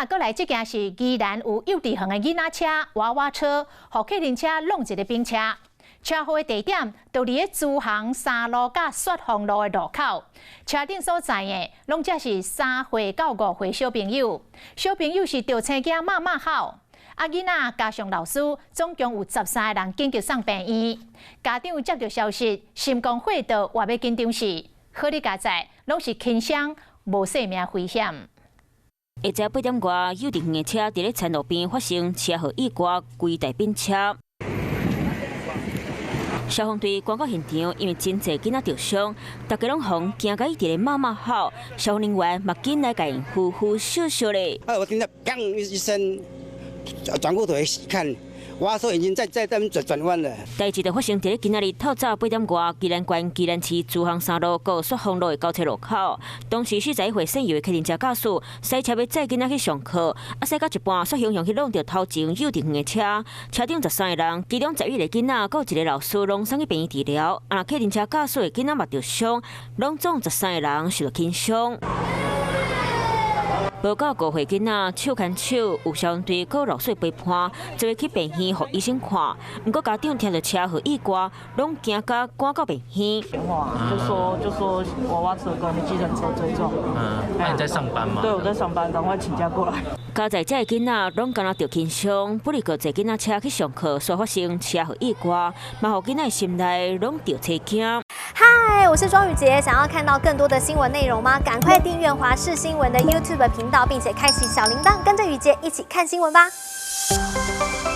啊，閣來這件是宜蘭有幼稚園的囡仔車娃娃車，予客運車挵一个反車。車禍的地點就佇咧慈航三路佮雪峰路的路口，車頂所載的攏才是3歲到5歲小朋友，小朋友是著青驚罵罵吼。啊，囡仔加上老師，總共有13個人緊急送病院。家長接著消息，心肝火著活欲緊張死，好佳哉，攏是輕傷，無性命危險。下晝8點外，幼稚園的車佇咧田路邊發生車禍意外，規台反車。消防隊趕到現場，因為真濟囡仔著傷，大家攏予驚共伊佇咧罵罵吼。消防人員嘛緊來共𪜶扶扶惜惜咧。啊！我聽到砰一聲，轉過頭一看，我說已經在這邊轉轉彎了。代誌就發生佇咧今仔日透早8點外，宜蘭縣宜蘭市慈航三路佮雪峰路的交叉路口。當時41歲姓游的客運車駕駛，駛車欲載囡仔去上課，啊，駛到一半，煞雄雄去挵著頭前幼稚園的車，車頂13個人，其中11個囡仔，閣一个老師，攏送去病院治療。啊，客運車駕駛的囡仔嘛著傷，攏總13個人受著輕傷。無到5歲囡仔手牽手，有消防隊佮老師陪伴，做伙去病院予醫生看。毋過家長聽著車禍意外，攏驚甲趕到病院。電話就說娃娃車跟計程車追撞。嗯，那你在上班嗎？對，我在上班，趕快請假過來。佳哉這个囡仔攏敢若著輕傷，不過坐囡仔車去上課，煞發生車禍意外，嘛予囡仔心內攏著青驚。嗨，我是莊宇傑，想要看到更多的新聞內容嗎？趕快訂閱華視新聞的 YouTube 頻道，並且開啟小鈴鐺，跟着宇傑一起看新聞吧。